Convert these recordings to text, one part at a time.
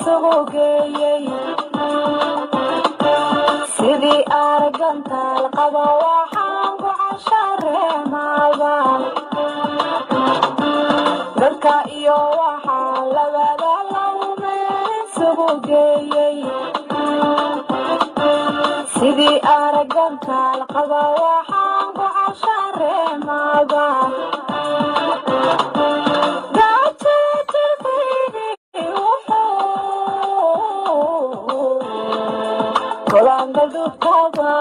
isugu geeyey. Sidii argantaal qaba waxaan ku cashareemaaba dadka iyo waxaa labada lawme isugu geeyey. Sidii argantaal qaba waxaan ku cashareemaaba gaajo jirkaygii wuxuu golaan dhubkaba.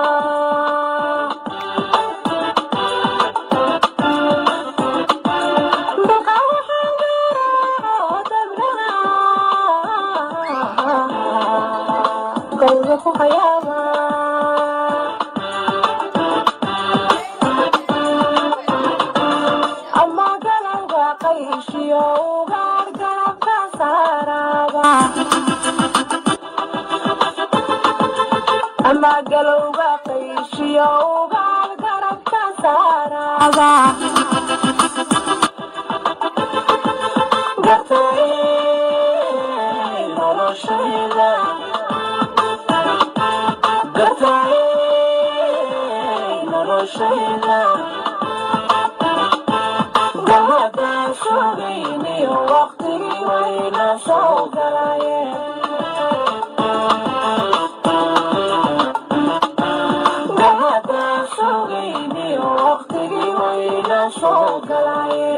Dhulka waxaan garaaco dabnaha gowga ku hayaaba. Ama galowga qayshiyo ugaar garabka saaraba. Ama galowga qayshiyo ugaar garabka saaraba. Gartay noloshayda, gartay noloshayda, gamadaan sugayniyo waqtigii wayna soo galaye. Gamadaan sugayniyo waqtigii wayna soo galaye.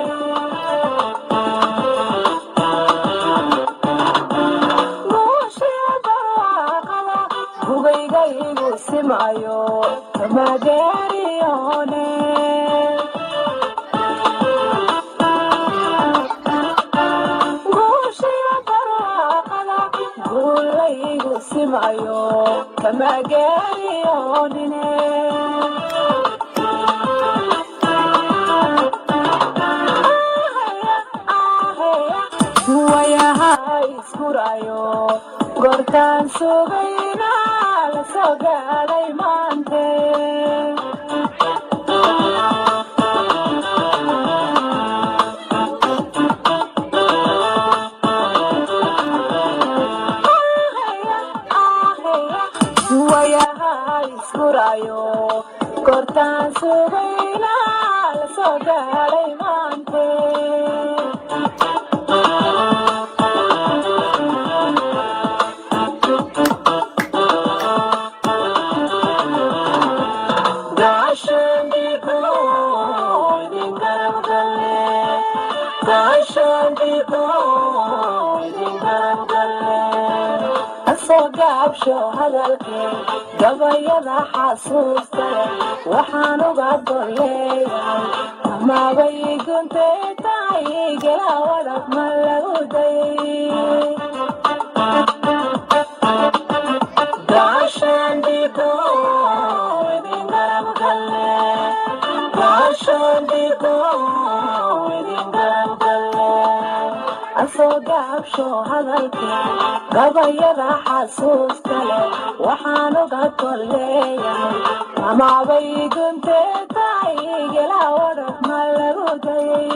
Guushiya barwaaqada hugayga igu simayo kamageeriyone. Guushiya barwaaqada guulaygu simayo kamageeriyonine. Wayaha iskurayo goortaan sugayna la soo gaadhay maante. Wayaha iskurayo goortaan sugayna la soo gaadhay maante. Gaashaandhigo idin garab galle, gaashaandhigo idin garab galle. Hasoo gaabsho hadalkee gabayada xasuusta waxaan uga golleeyahay amaabay guntay tahay gela wadhab ma lagu dayay. Gaashaandhigo idin garab galle, gaashaandhigo idin garab galle. Asoo gaabsho hadalkee gabayada xasuusta leh waxaan uga golleeyahay amaabay guntay tahay gela wadhab ma lagu dayay.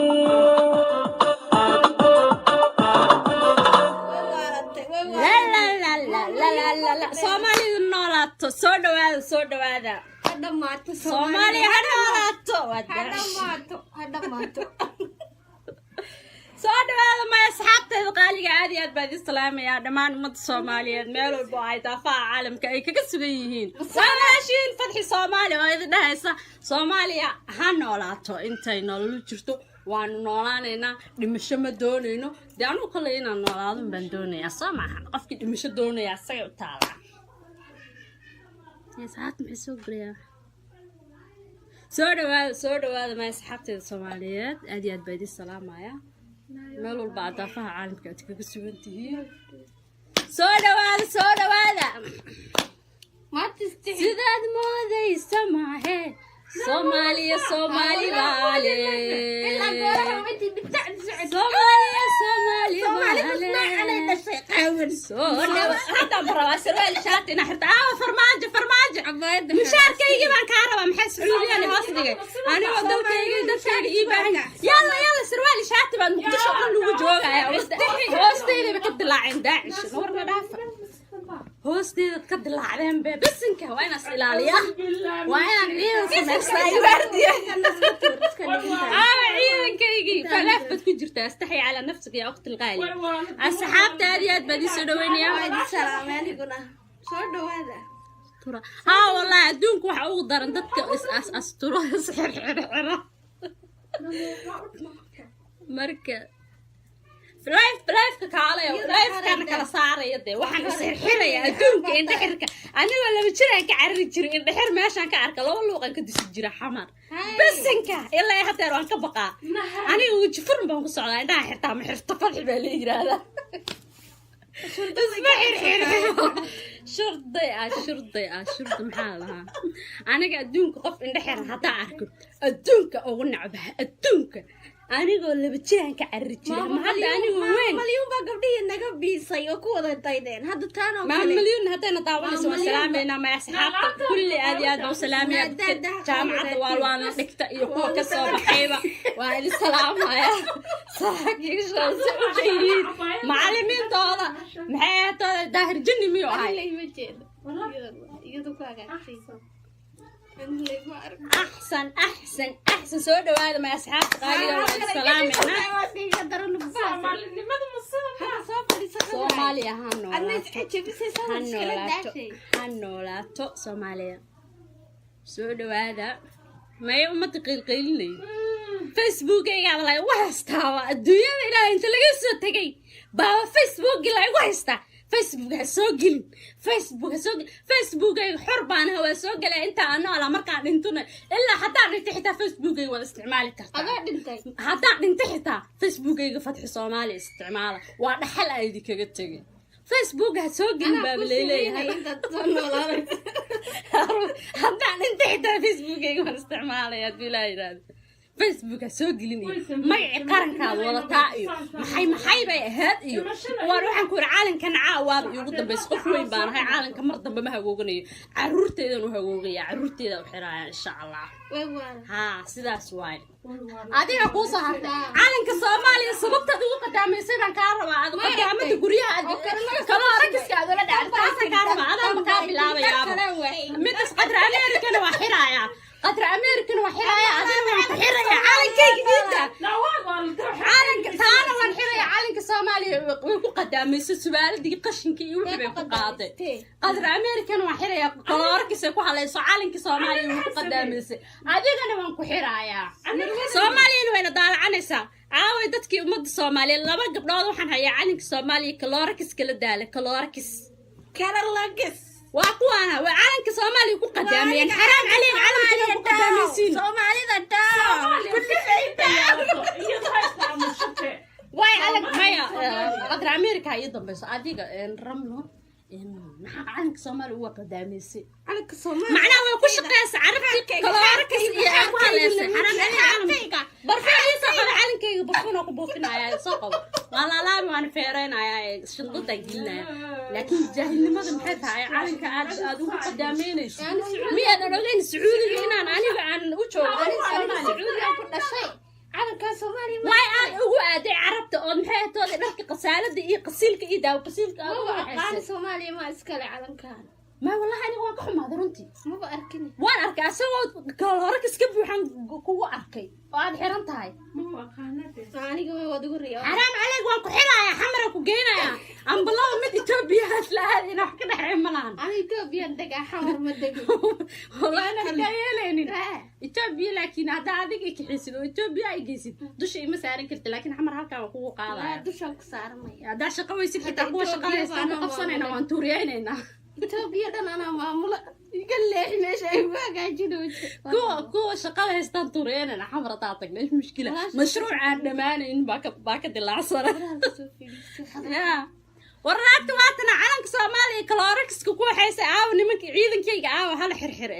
Way waalatay, way La waalatay. la la la la la la la, Soomaalidu noolaato! Soo dhawaada, soo dhawaada. Ha dhammaato. Soomaaliya ha noolaato! Waa Ha dhammaato, ha dhammaato. Soo dhawaada maya asxaabteeda qaaliga, aad iyo aad baa idin salaamayaa dhammaan ummadda Soomaaliyeed meel walba oo ay daafaha caalamka ay kaga sugan yihiin. Waa walaashiin Fadxi Soomaaliya oo idin dhahaysa Soomaaliya ha noolaato. Intay nololu jirto waanu noolaanaynaa, dhimasho ma doonayno. Dee anugu kolley inaan noolaadun baan doonayaa, soo maahan? Qofkii dhimasho doonaya asagay u taalaa. Asxaabta maxay soo gelayaa? Soo dhawaada, soo dhawaada maya asxaabteeda Soomaaliyeed, aad iyo aad baa idin salaamaya meel walba aad daafaha caalamka aad kaga sugan tihiin. Soo dhawaada, soo dhawaada. Maanta istixi. Sidaad moodaysa maahe, Soomaaliya Soomaali baale. Ilaa gooraha intii bidacdi socotay. Soomaaliya Soomaali Soomaali musnaacanay baale. dhashay qaawan. Soo dhawa. Haddaan rabaa sarwaal shaati inaa xirta. Aawa Farmaajo, Farmaajo? Cabaayadda. Mushaarkaygii baan kaa rabaa. Maxay Sacuudiyaan hoos dhigay anigoo dalkaygii dadkayga ii baahan yahay? Yalla yalla, sarwaal shaati baan Muqdisho dhan lagu joogaya. Hoostaydaba ka dilaaceen Daacish. Warna dhaafa, hoosteedaad ka dilaacdeen be. Bisinka, waa inaan is ilaaliyaa, waa inaan ciidan samaystaa iyo waardiya. Aawa ciidankaygii? Falaaf baad ku jirtaa. Astaxi calaa nafsika yaa ukhti alqaali. Asxaabta, aad iyo aad baad ii soo dhaweynayaa. Salaamay aniguna, soo dhawaada. Haa, wallahi adduunka waxa ugu daran dadka is as asturo, is xirxirxira. Marka live, liveka kaalaya, livekana kala saaraya dee. Waxaan is xirxiraya adduunka indhexirka. Anigoo 2 jir aan ka carari jiray indhexir. Meeshaan ka arka laba luuqan ka dusi jira Xamar. Bisinka, ilaa hadeer waan ka baqaa. Aniga weji furun baan ku socdaa, indhaha xirtaa ma xirto. Fadxi baa la yiraahdaa, isma xirxir. Shurday ah, shurday ah, shurda maxaa lahaa? Aniga adduunka qof indhe xiran haddaa arko, adduunka ugu necbaha adduunka. Anigoo 2 jiraan ka carari jira, ma hadda anigoo weyn. Malyuun baa gabdhihii naga biisay oo ku wada daydeen hadda taan oo Maam kale. Malyuun haddayna daawanayso, waan Maam. salaameynaa. Maya, asxaabta kulli aad iyo aad baan u salaamaya. Dadka jaamacadda Waalwaana dhigta iyo kuwa ka soo baxayba waa idin salaamaya. Saraakiisha yihiin macalimiintooda, maxay ahaatooda? Daahir Jinni miyuu ahay? Aniga ima jeedo, iyadu ku hagaagtay. Aniga ma arko. Axsan, axsan, axsan. Soo dhawaada, maya, asxaabta qaaliga, waa idin salaameynaa. Soomaalinimada ma sidan? Soomaaliya ha noolaato, ha noolaato, ha noolaato Soomaaliya. Soo dhawaada. Maya, ummadda qaylqaylinayo Facebookaygaaba la igu haystaaba. Adduunyada Ilaahay inta laga soo tegay baaba Facebookii la igu haystaa. Facebook ha soo gelin, Facebook ha soo gelin. Facebookayga xor baanaha, waa soo gelaya intaa aan noolaa. Markaan dhintuna, ilaa haddaan dhinto xitaa Facebookayga waad isticmaali kartaa. Adaa dhintay. Haddaan dhinto xitaa Facebookayga Fatxi Soomaaliya isticmaala, waa dhaxal aan idinkaga tegay. Facebook ha soo gelin baaba leeleeyahay. Intaad soo noolaanaysa. Haddaan dhinto xitaa Facebookayga waan isticmaalaya hadduu Ilaah yidhaahdo. Facebook ha soo gelin iyo magacii qarankaad wadataa iyo maxay maxay bay ahayd iyo waar. Waxaan ku yidhi caalankan caawaaba iigu dambaysa. Qof weyn baan ahay, caalanka mar dambe ma hagooganayo. Caruurteedan u hagoogaya, caruurteeda u xiraaya, insha Allah. Haa, sidaas waaye. Adiga kuu soo hartay calanka Soomaaliya, sababtaad ugu qadaamaysay baan kaa rabaa. Aad qadaamada guryaha aad kaloo rakiska aad ula dhacday, taasaan kaa rabaa. Adaanba kaa bilaabayaaba midas. Qadra Americana waa xiraaya, Qadra Americana waa xiraaya. Adina waan ku xiraya calankayga diinta, calanka taana waan xiraya. Calanka Soomaaliya way ku qadaamaysay, subaaladii qashinka iyo wixii bay ku qaaday. Qadra Americana waan xiraya, kaloorakisay ku halayso calanka Soomaaliya way ku qadaamaysay. Adigana waan ku xirayaa. Soomaaliyana wayna daalacanaysaa. Aaway dadkii ummadda Soomaaliyeed? Laba gabdhood waxaan hayaa calanka Soomaaliya kaloorakis kala daala, kaloorakis. Karalagis. Waa kuwaana, waa calanka Soomaaliya ku qadaamayeen. Xaraam caleyk, calanka ku qadaamaysiin. Soomaalida down. Way calank maya, Qadra America ii dambayso. Adiga, Ramlo, maxaa calanka Soomaaliya uga qadaamaysay? Calanka Soomaaliya. Macnaha way ku shaqeysa carabtii, kaloorakis iyo ay ku haleysay. Xaraam caleyk, calanka barfuun ii soo qabo. Calankayga barfuun oo ku buufinaya soo qabo. Waa laalaabi, waana feereynayaa, shandadaan gelinaya. Laakiin jaahilnimada maxay tahay calanka aad ugu qadaameynayso? Miyaadan ogeyn Sacuudiga inaan aniga aan u joogo? Aniga Sacuudiga ku dhashay, calanka Soomaaliya. Waay aad ugu aaday carabta ood maxay tooda dharka qasaalada iyo qasiilka iyo daawo qasiilka aad ugu Maba aqaani. waxaysay? Soomaaliya ma iskale calankan. Ma wallahi, aniga waan ka xumaaday runtii. Maba arkin. Waan arkay asagoo kaloorakis ka buuxan kugu arkay oo aad xiran tahay. Aniga way wad ugu riyo. Xaraam caleyk, waan ku xiraaya, Xamara ku geynaya. Ambalaba mid Etoobiya la aadina, wax ka dhexeey ma lahan. Ani Ethoobiyan degaa, Xamar ma dego. Wallahi inaan kaa yeelaynin Etoobiya, laakiin haddaa adiga i kaxisid oo Etoobiya ay geysid, dusha ima saaran karti, laakiin Xamar halkaa waan kugu qaadaya. Dushaan ku saaranaya. Haddaa shaqo weysid xitaa kuwa shaqada haystaan ku qabsanayna, waan tuuriyaynaynaa. Etoobiya dhan anaa maamula, iga leexi meesha ay ku hagaajinayso. Kuwa shaqada haystaan tuuriyaynayna. Xamar haddaa tagna ish mushkila, mashruuc aan dhammaanayn baa ka dilaacsana. Ya war, naagta waatana calanka Soomaaliya kaloorakiska ku waxaysa. Aawa nimanka ciidankayga? Aawa? Hala xirxire,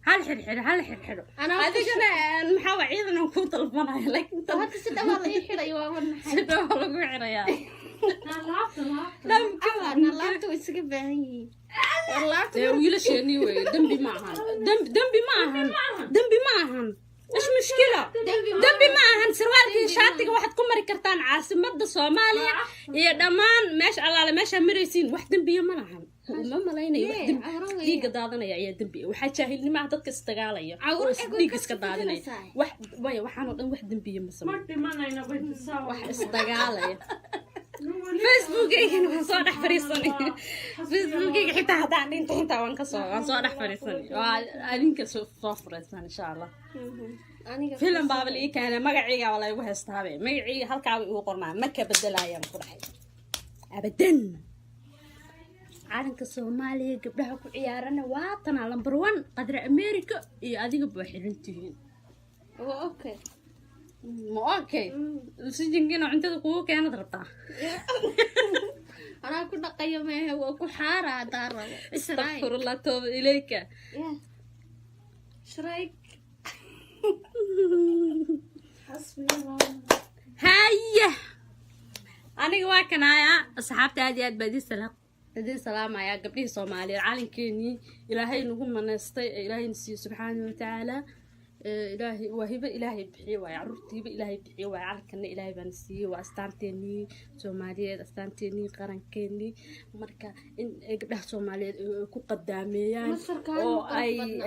hal xirxiro, hal xirxiro. Adigana maxaa waa ciidan aan kuu dalbanaya, laakiin Hadda si dhawaa la ii xidhay, waa wanaxay. Si dhawaa lagu xirayaa. Laabta way isaga baahan yihiin. Dee wiilasheenii wey, dembi ma ahan, dembi ma ahan, dembi ma ahan. Ish mushkila dambi ma ahan. Sarwaalkii shaatiga waxaad ku mari kartaan caasimada Soomaaliya iyo dhammaan meesha allaale meeshaa maraysiin. Wax dembiya ma lahan, uma malaynayo wax dembi. Dhiigga daadanaya ayaa dembi. Waxaa jaahilnimo ah dadka isdagaalaya oo dhiig iska daadinaya. Wax maya, waxaan oo dhan wax dembiya ma sameyn. Wax isdagaalaya Facebookaygana waan soo dhex fadhiisanay. Facebookayga xitaa haddaan dhinto xitaa waan soo dhex fadhiisanay. Waa adinka soo furaysan, insha Allah. Filim baaba la ii keenay, magacayga waa laygu heystaabe. Magacayga halkaaba igu qornaa, ma ka bedelaayaan ku dhahay abadan. Calanka Soomaaliya gabdhaha ku ciyaarana waa tanaa number one. Qadra America iyo adiga waa xiran tihiin. Okay. Ma okay sijinkiina cuntada kugu keenad rabtaa? Anaa ku dhaqayo mehe, waa ku xaara haddaan rabo. Astaqfirullah, tooba ilayka. Shrike. Haya, aniga waa kanaaya. Asxaabta, aad iyo aad baa idin salaamaya. Gabdhihii Soomaaliyeed, calankeenii Ilaahay nagu manaystay ee Ilaahayna siiyo subxaana watacaala. Ilaahay waa hibo Ilaahay bixiye waaye, carruurta hibo Ilaahay bixiye waaye. Calankana Ilaahay baana siiyey, waa astaanteenii Soomaaliyeed, astaanteenii qarankeenii. Marka in ay gabdhaha Soomaaliyeed ay ku qadaameeyaan oo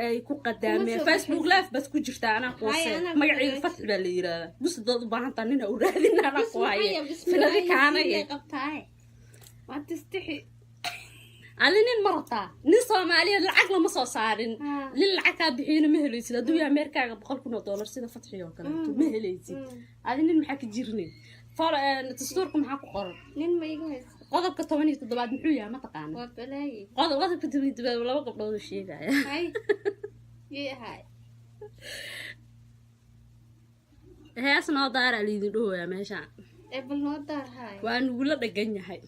ay ku qadaameen. Facebook live baad ku jirtaa, anaa kuwase. Magacayga Fatxi baa la yiraahdaa. Bus hadaad u baahan taha nina u raadin, anaa ku haye filadi kaanaya. Waa tistixi. Adi nin ma rabtaa? Nin Soomaaliyeed lacag lama soo saarin. Nin lacag kaa bixiyana ma helaysid. Hadduu yahay meerkaaga $100,000 sida Fatxi oo kaleeto, ma helaysid. Adi nin maxaa ka jirnay? Dastuurka maxaa ku qoran? Nin ma iga haysa. Qodobka 17aad muxuu yahay, ma taqaana? Waa balaayi. Qodobka 17aad laba gabdhood uu sheegaya. Hay yay ahay. Hees noo daara liidin dhahoyaa meeshaan. Ee bal noo daar haay. Waa nugula dhagan yahay.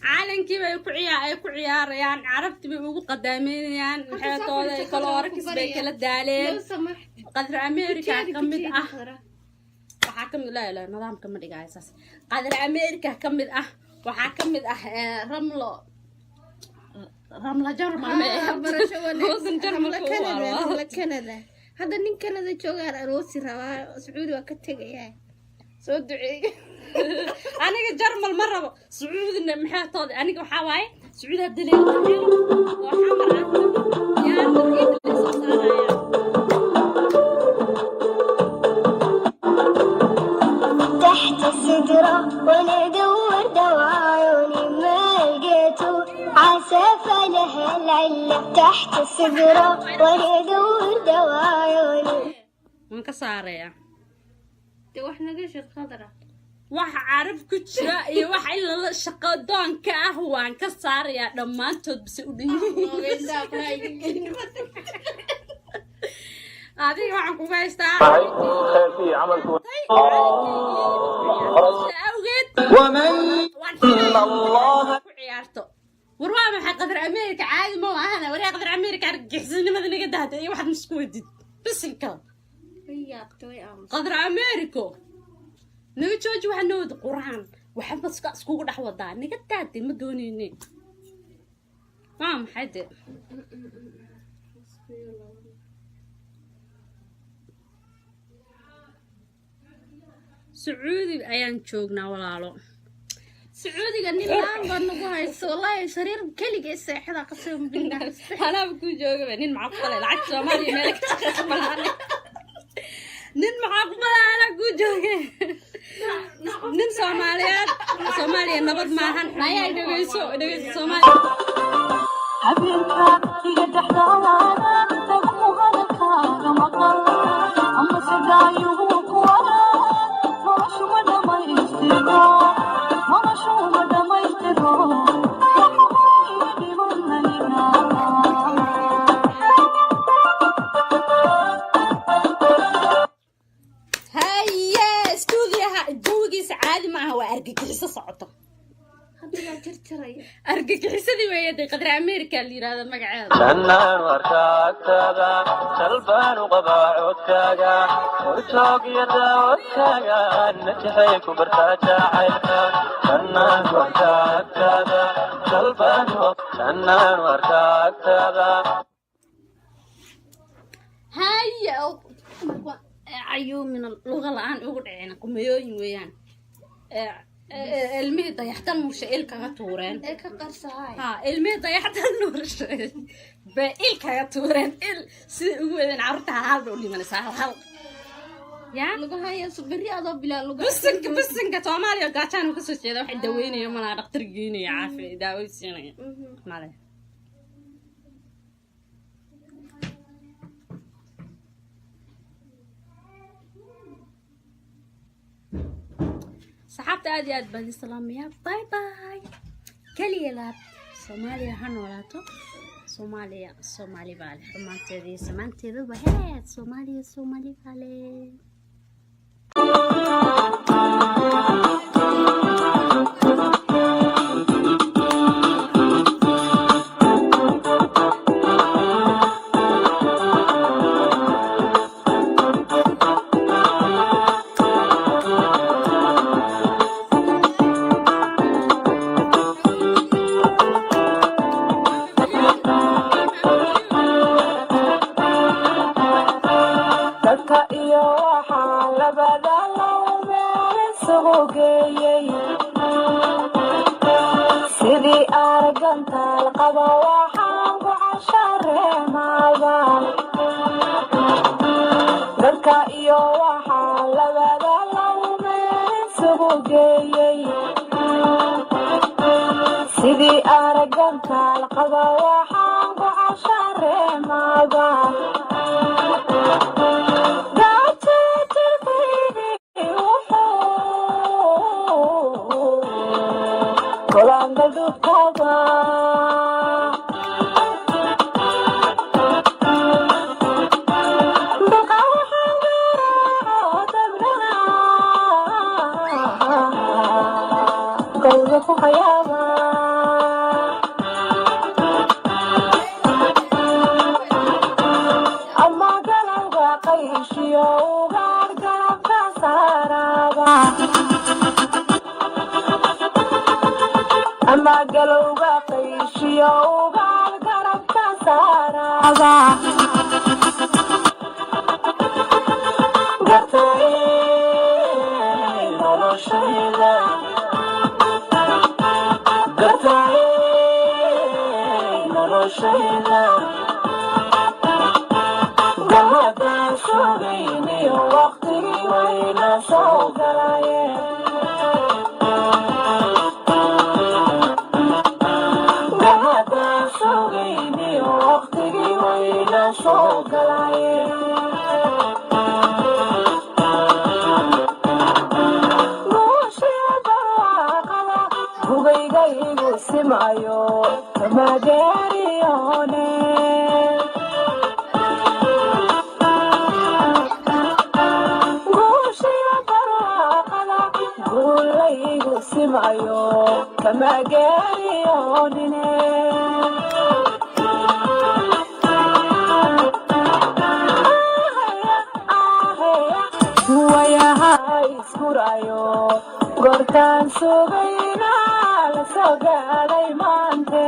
Calankii bay ku ciyaa ay ku ciyaarayaan, carabtii bay ugu qadaameynayaan. Maxeetooda kaloorkis bay kala daaleen. Low samaxt. Qadra America ka mid ah, waxaa ka mid, laa ilaa nidaamka ma dhigaayo saas. Qadra America ka mid ah, waxaa ka mid ah Ramlo, Ramla Jarmal ma wadan Jarmalka u Canada, Canada. Hadda nin Canada joogaan aroosi rabaa, Sacuudi waa ka tegayaa, soo duceey. Aniga Jarmal ma rabo, Sacuudina maxaa tooda. Aniga waxaa waaye Sacuudi hadda leega oo Xamar ah yaa ciidda soo saaraya. تحت السدرة وانا ادور دواعوني ما لقيته، عسى فلها العلة. تحت السدرة وانا ادور دواعوني. Waan ka saarayaa. Dee wax naga sheeg, Khadra. Wax carab ku jira iyo wax in lala shaqo doonka ah waan ka saarayaa dhammaantood, bise u dhan. Adiga waxaan kuga haystaa awgeed waan ku ciyaarto. War waa maxay Qadar America? Caadi ma ahana. Waryaa Qadar America, argagixisanimada naga dahda iyo waxaad misku wadid bisinka. Way yaabtay, way aamus. Qadar America, naga jooji. Waxaa noo wada Qur-aan, waxba iskugu dhex wadaa. Naga daade, ma dooneyne. Waa maxay de? Sacuudi ayaan joognaa, walaalo. Sacuudiga nin Laan baa nagu hayso wallaahi, sariir keligay seexda, qasam billah. Anaaba kuu joogaba. Nin maxaa ku falay? Lacagta Soomaaliya meel ka shaqeysa malaane. Nin maxaa ku falay? Anaa kuu jooge. Nin Soomaaliyeed, Soomaaliya nabad maahan. Ayaa dhegeyso, dhegeyso Soomaaliya. Habeenka iga dhexdaada tagu hadalkaaga maqal ama sagaayuhu kuwara. Noloshu ma dhamaystiro, noloshu ma dhamaystiro, waxbaa iga dhiman aniga. Haye, stuudiyaha jawigiisa caadi maaha, waa argagixiso socoto. Hadda yaa jarjaraya? Argagixisadii weeye dee, Qadra America la yidhaahda magaceeda. Jannaan arkaagtaada, jalbaanu qabaa codkaaga, horjoog iyo daawadkaaga, najaxay ku bartaa jacaylka. Jannaan arkaagtaada, jalbaanu, jannaan arkaagtaada. Haye. Ayuu mina luga la-aan ugu dhaceen, qumayooyin weeyaan. Ilmihii dayaxtan murshe il kaga tuureen. Ee ka qarsahay. Ha, ilmihii dayaxtan nuurshe bay il kaga tuureen, il siday ugu wadeen. Carruurta hal hal bay u dhimanaysaa, hal hal ya. Lugaha berri adoo bilaa luga. Bisinka, bisinka, Soomaaliya gaajaan kasoo jeeda, waxay daweynayo malaha, dhaktar geynayo, caafi daawo siinaya male. Saxaabta, aad iyo aad baan idin salaamayaa. Bye bye, kaliya laab. Soomaaliya ha noolaato. Soomaaliya, Soomaali baa leh xumaanteeda iyo samaanteedaba. Heed Soomaaliya, Soomaali baa leh. Dadka iyo waxaa labada low meel isugu geeyey, sidii argantaal qaba waxaan ku cashareemaaba. Dadka iyo waxaa labada low meel isugu geeyey, sidii argantaal qaba waxaan ku cashareemaaba. Gaajo jirkaygii wuxuu golaanka dhubkaba. Dhaqa waxaan garaaco dabnaha gowga ku hayaaba. Ama galowga qayshiyo ugaar garabka saaraba, ama galowga qayshiyo ugaar garabka saaraba. Gartay noloshayda, gartay noloshayda, gamadaan sugayniyo waqtigii wayna soo galayeen. Gamadaan sugayniyo waqtigii wayna soo galayeen. Guushiya barwaaqada hugayga igu simayo kamageeriyone. Guushiya barwaaqada guulaygu simayo kamageeriyonine. Wayaha iskurayo goortaan sugayna la soo gaadhay maante.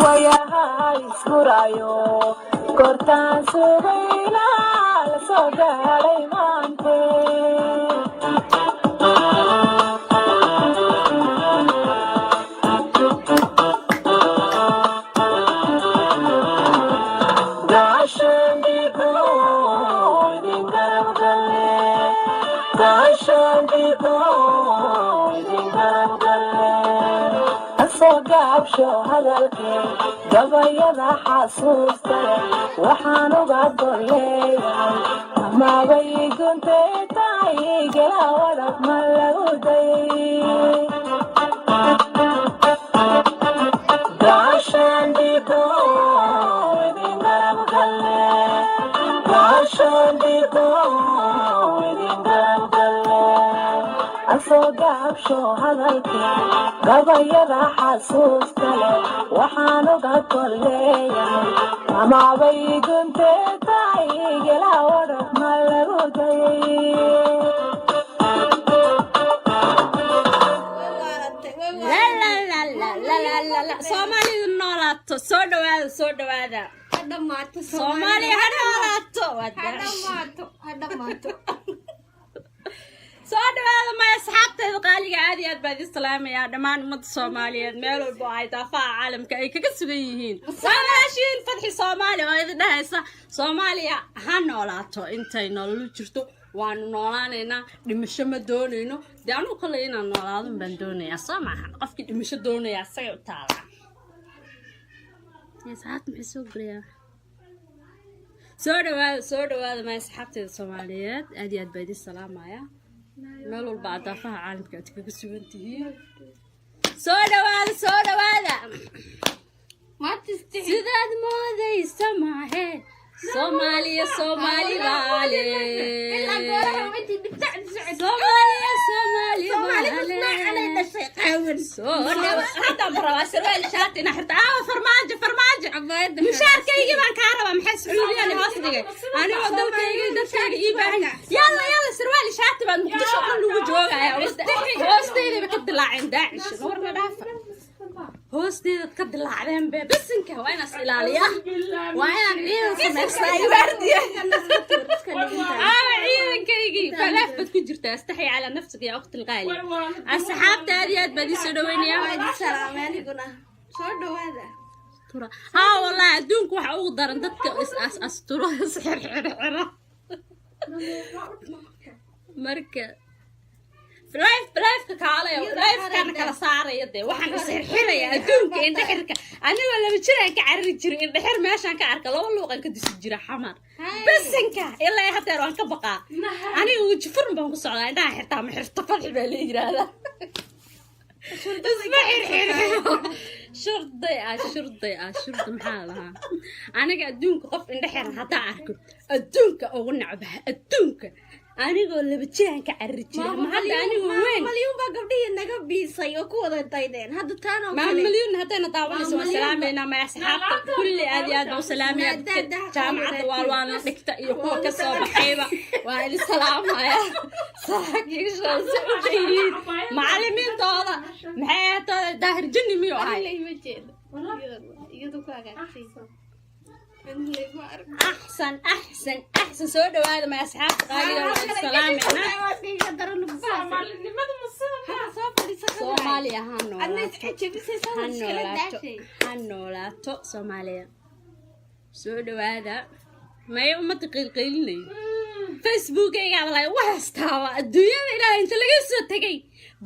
Wayaha iskurayo goortaan sugayna la soo gaadhay maante. Soo gaabsho hadalkee, gabayada xasuusta waxaan uga golleeyahay, amaabay guntay tahay gela wadhab ma lagu dayay. Gaashaandhigo idin garab galle, gaashaandhigo idin garab galle. Asoo gaabsho hadalkee, gabayada xasuusta leh waxaan uga golleeyahay, amaabay guntay tahay gela wadhab ma lagu dayay. Soomaalidu noolaato. Soo dhawaada, soo dhawaada. Ha dhammaato. Soomaaliya ha noolaato. Waa Ha dhammaato, ha dhammaato. Soo dhawaada, maya, asxaabteeda qaaliga, aad iyo aad baa idin salaamayaa dhammaan ummadda Soomaaliyeed meel walba oo ay daafaha caalamka ay kaga sugan yihiin. Waa walaashiin Fadxi Soomaali oo idin dhahaysa Soomaaliya ha noolaato. Intay nololu jirto waanu noolaanaynaa, dhimasho ma doonayno. Dee anugu kale inaan noolaadun baan doonayaa, soo maahan? Qofkii dhimasho doonaya asagay u taalaa. Asxaabta maxay soo gelayaa? Soo dhawaada, soo dhawaada, maya, asxaabteeda Soomaaliyeed, aad iyo aad baa idin salaamaya meel walba aad daafaha caalamka aad kaga sugan tihiin. Soo dhawaada, soo dhawaada. Maanta istixi. Sidaad moodaysa maahe, Soomaaliya, Soomaali baale. Ilaa gooraha intii dhibtacdi socotay. Soomaaliya, Soomaali Soomaali musnaacanay baale. dhashay qaawan. Soo dhawa. Haddaan rabaa sarwaal, shaati inaa xirta. Aawa Farmaajo? Farmaajo, Cabaayadda. Mushaarkaygii baan kaa rabaa. Maxay Sacuudiyaan hoos dhigay anigoo dalkaygii dadkayga ii baahan? Yalla yalla, sarwaal shaati baad Muqdisho dhan lagu joogaya. Hoosteydaba ka dilaaceen Daacish, warna dhaafa, hoosteedaad ka dilaacdeen be. Bisinka, waa inaas ilaaliyaa, waa inaan ciidan samaystaa iyo waardiya. Aawa ciidankaygii? Falaaf baad ku jirtaa. Astaxi calaa nafsika ya ukhti alqaali. Asxaabta, aad iyo aad baad ii soo dhaweynayaa. Waa idin salaamay aniguna. Soo dhawaada. Haa, wallahi adduunka waxa ugu daran dadka is as asturo, is xirxirxira. Marka live, liveka kaalaya, livekana kala saaraya. Dee waxaan is xirxiraya adduunka indhexirka. Anigoo 2 jir aan ka carari jiray indhexir. Meeshaan ka arka laba luuqan ka dusi jira Xamar. Bisinka, ilaa hadeer waan ka baqaa. Aniga weji furun baan ku socdaa, indhaha xirtaa ma xirto. Fadxi baa la yiraahdaa, isma xirxirxiro. Shurday ah, shurday ah, shurda maxaa lahaa? Aniga adduunka qof indhe xiran haddaan arko, adduunka ugu necbaha adduunka. Anigoo 2 jiraan ka carari jira, ma hadda anigoo weyn. Malyuun baa gabdhihii naga biisay oo ku wada daydeen hadda taan oo Maam kale. Malyuun haddayna daawanayso, waan Maam Malyuun. salaameynaa. Maya, asxaabta kulli aad iyo aad baan u salaamaya. Dadka jaamacadda Waalwaana dhigta iyo kuwa ka soo baxayba waa idin salaamaya. Saraakiishooda si u yihiin macalimiintooda, maxay ahaatooda? Daahir Jinni miyuu ahay? Aniga ima jeedo. Iyadu ku hagaagtay. Aniga ima arko. Axsan, axsan, axsan. Soo dhawaada, maya, asxaabta qaaliga, waa idin salaameynaa. Soomaalinimadu ma sidan? Soomaaliya ha noolaato, ha noolaato, ha noolaato Soomaaliya. Soo dhawaada. Maya, ummadda qaylqaylinay Facebookaygaaba la igu haystaaba. Adduunyada Ilaahay inta laga soo tegay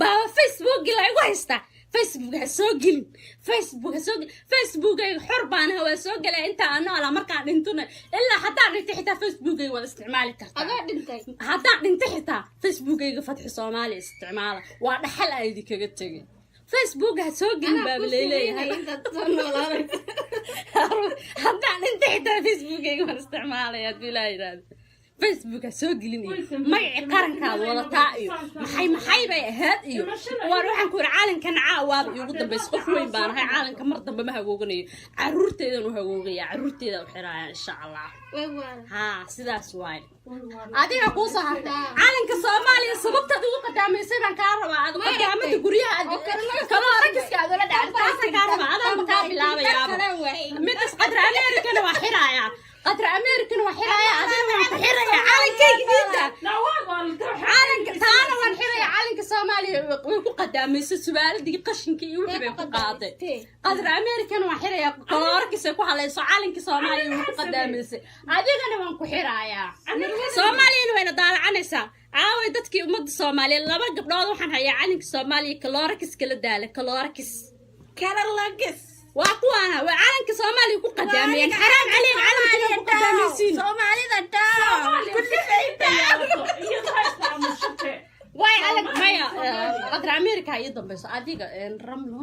baaba Facebookii la igu haystaa. Facebook ha soo gelin, Facebook ha soo gelin. Facebookayga xor baan ahaa, waa soo gelaya intaa aan noolaa. Markaan dhintona, ilaa haddaan dhintay xitaa Facebookayga waad isticmaali kartaa. Adaa dhintay. Haddaan dhinta xitaa Facebookayga Fatxi Soomaaliya isticmaala, waa dhaxal aan idinkaga tegay. Facebook ha soo gelin baaba leeleeyahay. Intaad soo noolaanaysa. Haddaan dhinta xitaa Facebookayga waan isticmaalaya hadduu Ilaah yidhaahdo. Facebook ha soo gelin iyo magacii qarankaad wadataa iyo maxay maxay bay ahayd iyo waar. Waxaan ku yidhi caalankan caawaaba iigu dambaysa. Qof weyn baan ahay, caalanka mar dambe ma hagooganayo. Caruurteedan u hagoogaya, caruurteeda u xiraaya, insha Allah. Way waala. Haa, sidaas waaye. Adiga kuu soo hartay calanka Soomaaliya, sababtaad ugu qadaamaysay baan kaa rabaa. Aad qadaamada guryaha aad kaloo ragiska aad ula dhacday, taasaan kaa rabaa. Adaanba kaa bilaabayaaba midas. Qadra Americana waa xiraaya, Qadra Americana waa xiraaya, adina waan ku xiraya calankayga diinta. Calanka taana waan xiraya. Calanka Soomaaliya way ku qadaamaysay, subaaladii qashinka iyo wixii bay ku qaaday. Qadra Americana waan xiraya, kaloorkiisa ku halayso calanka Soomaaliya way ku qadaamaysay, adigana waan ku xirayaa. Soomaaliyana wayna daalacanaysaa. Aaway dadkii ummadda Soomaaliyeed? Laba gabdhood waxaan hayaa calanka Soomaaliya kaloorkis kala daala, kaloorkis. Kala lagis. Waa kuwaana, waa calanka Soomaaliya ku qadaamiyeen. Xaraam caleyk, calanka ku qadaamaysiin. Soomaalida down. Way alag, maya, Qadra America iyo dambayso. Adiga, Ramlo,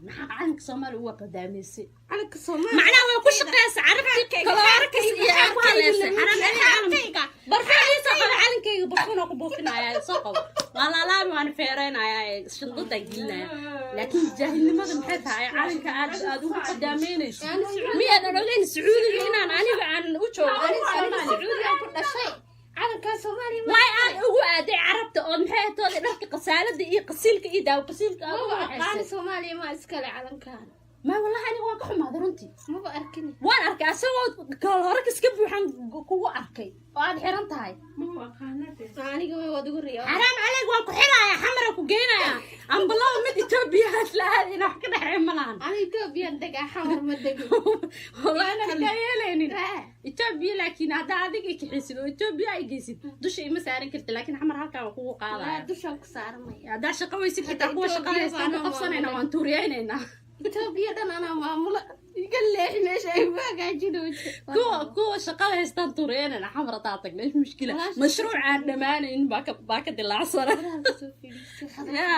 maxaa calanka Soomaaliya uga qadaamaysay? Calanka Soomaaliya. Macnaha way ku shaqeysa carabti kaloorkis iyo ay ku haleysay. Xaraam caleyk, calanka barfuun ii soo qabo. Calankayga barfuun oo ku buufinaya soo qabo. Waa laalaabi, waana feereynayaa, shandada gelinaya. Laakiin jaahilnimada maxay tahay calanka aad ugu qadaameynayso? Miyaadan ogeyn Sacuudiga inaan aniga aan u joogo Aniga Soomaaliya? Sacuudiga ku dhashay. Calanka Soomaaliya. Waay aad ugu aaday carabta ood maxay toodii dharka qasaalada iyo qasiilka iyo daawo qasiilka aad ugu Ma aqaan. waxaysay? Soomaaliya ma iskale calankan. Ma wallahi, aniga waan ka xumaaday runtii. Maba arkin. Waan arkay, asagoo kaloora iska buuxan kugu arkay oo aad xiran tahay. Aniga way waad ugu riyo. Xaraam caleyg, waan ku xiraaya, xamara ku geynayaa, ambalaba mid Etoobiya la aadina, wax ka dhexeey ma lahan. Ani Ethoobiyan degaa, Xamar ma dego. Wallahi inaan kaa yeelaynin Etoobiya, laakiin haddaa adiga i kaxisid oo Etoobiya ay geysid, dusha ima saaran karti, laakiin Xamar halkaa waan kugu qaadaya. Dushaan ku saaranaya. Haddaa shaqo weysid, xitaa kuwa shaqada haystaan ku qabsanayna, waan tuuriyaynaynaa. Etoobiya dhan anaa maamula, iga leexi meesha ay ku hagaajinayso. Kuwa shaqada haystaan tuuriyaynayna. Xamar haddaa tagna, إيش مشكلة? Mashruuc aan dhammaanayn baa ka dilaacsana ya.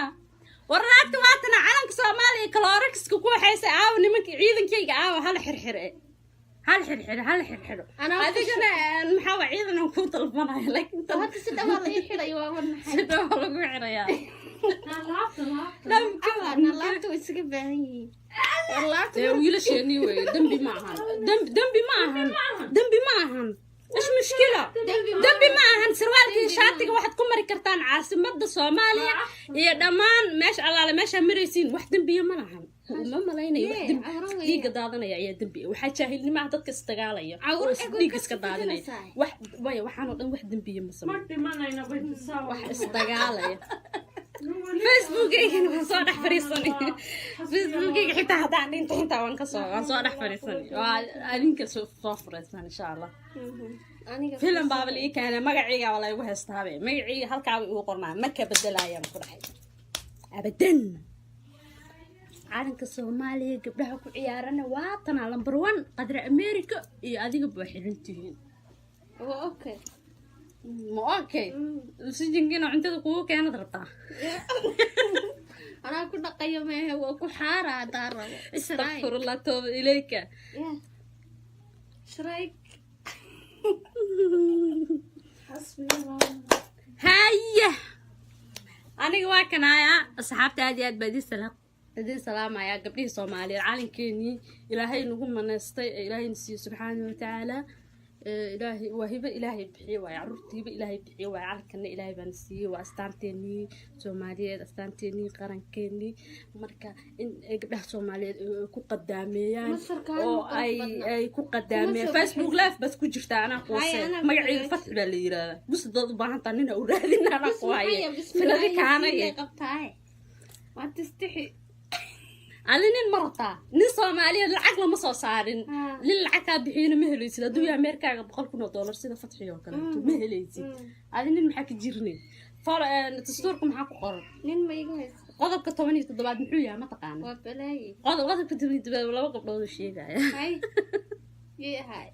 War naagta waatana calanka Soomaaliya Cloroxka ku waxaysa. Aawa nimanka ciidankayga? Aawa? Hala xirxire, hal xirxiro, hal xirxiro. Adigana maxaa waa ciidan aan kuu dalbanaya, laakiin Horta si dhawaa la ii xidhay, waa wanaxay. Si dhawaa lagu xirayaa. Laabta way isaga baahan yihiin. Dee wiilasheenii wey, dembi ma ahan, dembi ma ahan, dembi ma ahan. إيش مشكلة? Dembi ma ahan. Sarwaalkii shaatiga waxaad ku mari kartaan caasimada Soomaaliya iyo dhammaan meesha allaale meeshaa maraysiin, wax dembiya ma lahan, ma malaynayo wax dembi. Dhiigga daadanaya ayaa dembi. Waxaa jaahilnimaha dadka isdagaalaya oo dhiigga iska daadinaya. Wax maya, waxaan oo dhan wax dembiya ma sameyn, wax isdagaalaya. Facebookaygana waan soo dhex fadhiisanay. Facebookayga xitaa haddaan dhinto, xitaa waan soo dhex fadhiisanay. Waa adinka soo furaysan, insha Allah. Filim baaba la ii keenay, magacayga waa laygu heystaabe, magacayga halkaaba igu qornaa, ma ka bedelaayaan ku dhahay abadan. Calanka Soomaaliya gabdhaha ku ciyaarana waa tanaa number one. Qadra America iyo adiga waa xiran tihiin. Okay. Ma okay? Sijinkiina cuntada kugu keenad rabtaa? Anaa ku dhaqayo mehe, waa ku xaara haddaan rabo. Astaqfirullah, tooba ilayka. Shrike. Haya, aniga waa kanaaya. Asxaabta, aad iyo aad baa idin salaamaya. Gabdhihii Soomaaliyeed, calankeenii Ilaahay nagu manaystay ee Ilaahayna siiyo subxaana watacaala, Ilaahay waa hibo Ilaahay bixiye waaye, carruurta hibo Ilaahay bixiye waaye. Calankana Ilaahay baana siiyey, waa astaanteenii Soomaaliyeed, astaanteenii qarankeenii. Marka in ay gabdhaha Soomaaliyeed ay ku qadaameeyaan oo ay ku qadaameyaan. Facebook live baad ku jirtaa, anaa kuwase. Magacayga Fatxi baa la yiraahdaa. Bus dad u baahan taa nina u raadin, anaa ku haye filadi kaanaya. Waa tistixi. Adi nin ma rabtaa? Nin Soomaaliyeed lacag lama soo saarin. Nin lacag kaa bixiyana ma helaysid. Hadduu yahay Ameerikaaga $100,000 sida Fatxi oo kaleeto, ma helaysid. Adi nin maxaa ka jirnay? Dastuurka maxaa ku qoran? Nin ma iga haysa. Qodobka 17aad muxuu yahay, ma taqaana? Waa balaaye. Qodobka 17aad laba gabdhood uu sheegaya. Hay, yay ahay?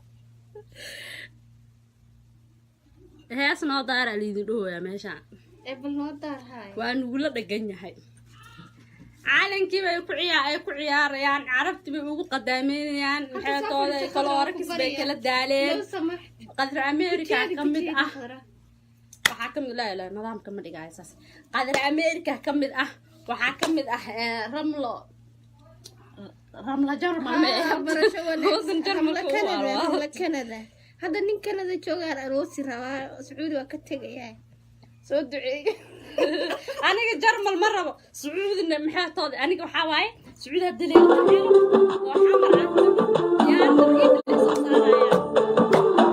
Hees noo daara liidin dhowayaa meeshaan. Ee bal noo daar haay. Waa nugula dhagan yahay. Calankii bay ku ciyaa ay ku ciyaarayaan, carabtii bay ugu qadaameynayaan, maxaytooda Clorox bay kala daaleen. Low samaxt. Qadra America ka mid ah, waxaa ka mid, laa ilaa nidaamka ma dhigaayo saas. Qadra America ka mid ah, waxaa ka mid ah Ramlo, Ramla Jarmal ma Barasho. wadan Jarmalka u Canada. waalo. Ramla Canada. Hadda nin Canada joogaan aroosi rabaa, Sacuudi waa ka tegayaa, soo duceey. Aniga Jarmal ma rabo, Sacuudina maxaa tooda? Aniga waxaa waaye Sacuudi hadda leega qaxeelo oo Xamar ah yaa ciidda la soo saaraya.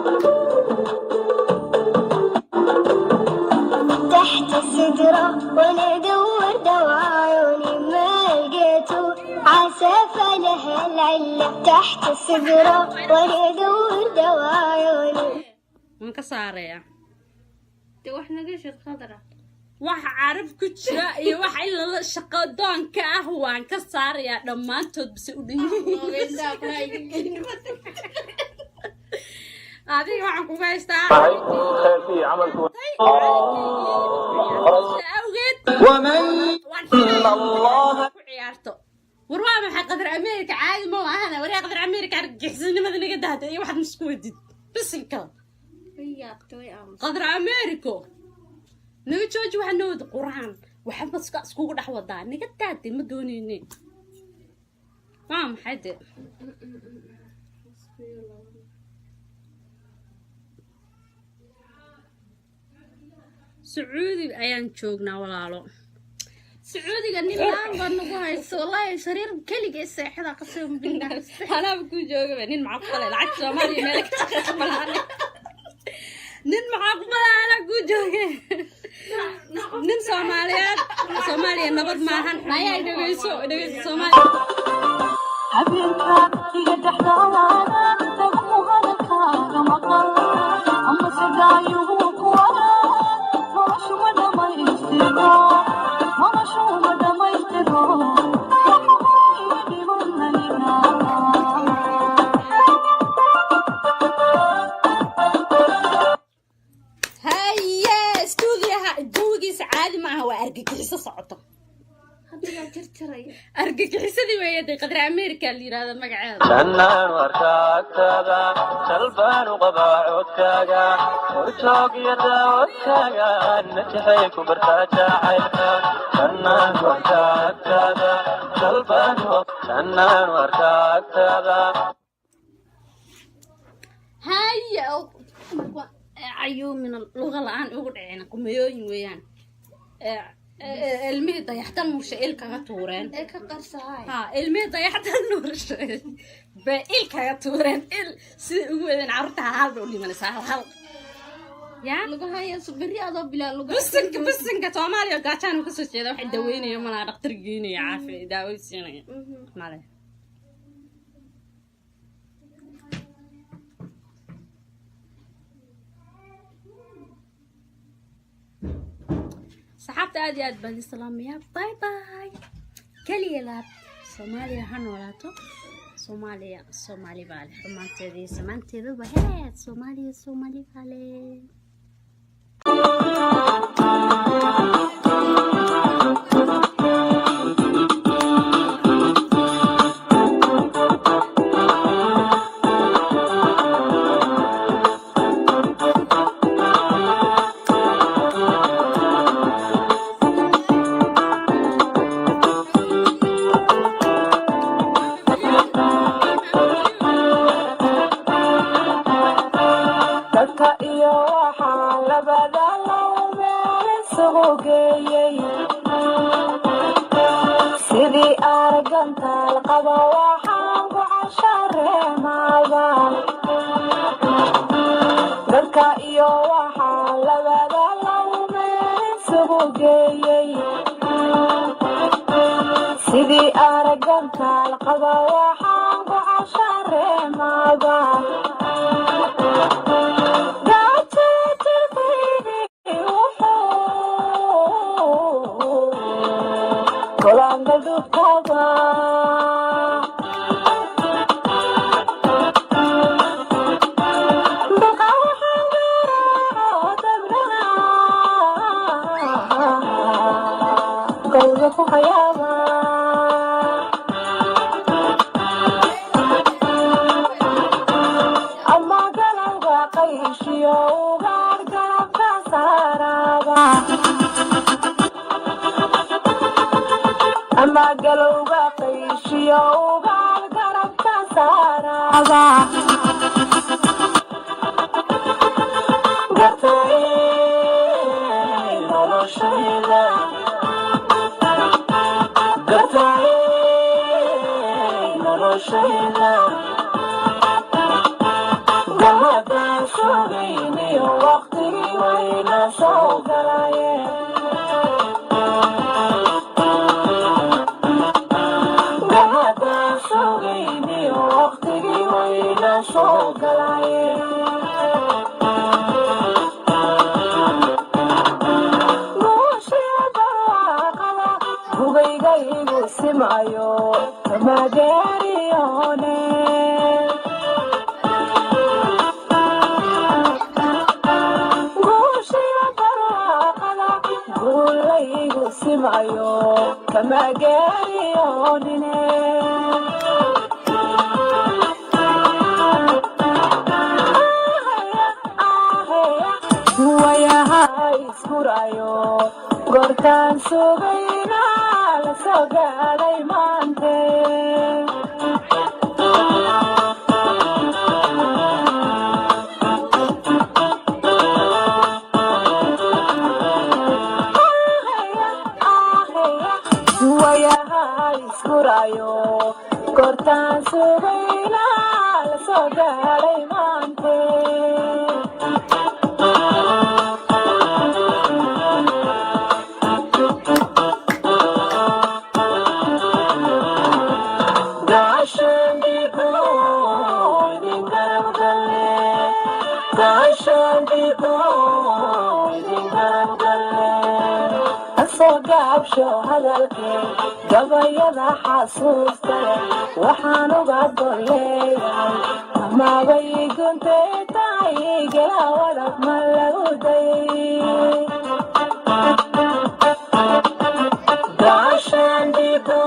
تحت السدرة وانا ادور دواعيوني ما لقيته، عسى فلها العلة. تحت السدرة وانا ادور دواعيوني. Waan ka saarayaa. De wax naga shid, Khadra. Wax carab ku jira iyo wax in lala shaqo doonka ah waan ka saarayaa dhammaantood, bise u dhan yihiin. Adiga waxaan kuga haystaa khayrkii iyo camalku awgeed. ومن Waan الله ku ciyaarto. War waa maxay Qadar America? Caadi ma ahana. Waryaa Qadar America, argagixisnimada naga dahda iyo waxaad isku wadid bisinka. Way yaabta, way aamus. Qadar America, naga jooji. Waxaa noo wada Qur-aan, waxba iskugu dhex wadaa, naga daade, ma dooneyne. Waa maxay de? Sacuudi ayaan joognaa, walaalo. Sacuudiga nin laan baa nagu hayso. Wallaahi sariir keligee seexda, qasam billah. Anaaba kuu joogaba. Nin maxaa ku falay lacagta Soomaaliya? Meel ka shaqeysa malahan. Nin maxaa ku falay? Anaa kuu jooge. Nin Soomaaliyeed, Soomaaliya nabad maahan. Ayaa dhegeyso, dhegeyso, Soomaaliya. Habeenka iga dhexdaada tagu hadalkaaga maqal ama sadaayuhu kuwara. Noloshu ma dhamaystiro, noloshu ma dhamaystiro, waxbay dhiman aniga. Haye, stuudiyaha jawigiisa caadi maaha, waa argagixiso socoto. Hadda yaa jarjaraya? Argagixisadii weeye dee, Qadra America la yiraahdo magaceeda. Jannaan warkaagtaada jalbaanu qabaa, codkaaga horjoog iyo daawadkaaga najexay ku bartaa jacaylka. Jannaan warkaagtaada jalbaanu, jannaan warkaagtaada. Haye, cayuumina luga la-aan ugu dhaceen, qumayooyin weeyaan. Ilmihii Dayaxtan Nuurshe il kaga tuureen. Ee ka qarsahay. Ha, ilmihii Dayaxtan Nuurshe bay il kaga tuureen, il siday ugu wadeen. Carruurta hal hal bay u dhimanaysaa, hal hal ya. Lagu haya beri adoo bilaa lagu. Bisinka, bisinka, Soomaaliya gaajaan kasoo jeeda, waxay daweynayo malaha, dhaktar geynaya, caafi daawo siinaya male. Saxaabta, aad iyo aad baan idin salaamayaa. Bye bye, keliya laab. Soomaaliya ha noolaato. Soomaaliya Soomaali baa leh, dhammaanteeda iyo samaanteedaba heed. Soomaaliya Soomaali baa leh. Dadka iyo waxaa labada low meel isugu geeyey, sidii aragantaal qaba waxaan ku cashareemaaba. Dadka iyo waxaa labada low meel isugu geeyey, sidii aragantaal qaba waxaan ku cashareemaaba. Ku hayaaba. Ama galowga qayshiyo ugaar garabka saaraba, ama galowga qayshiyo ugaar garabka saaraba. Gartay noloshayda, gartay noloshayda, gamadaan sugayniyo waqtigii wayna soo galaye. Gamadaan sugayniyo waqtigii wayna soo galaye. Guushiya barwaaqada hugayga igu simayo kamageeriyone. Guushiya barwaaqada guulaygu simayo kamageeriyonine. Wayaha iskurayo goortaan sugayna la soo gaadhay maante. Sugayna la soo gaadhay maante. Gaashaandhigu idin garab galle, gaashaandhigu idin garab galle. Soo gaabsho hadalkee, gabayada xasuusta leh waxaan uga golleeyahay, amaabay guntay tahay gela wadhag ma lagu dayay. Gaashaandhigu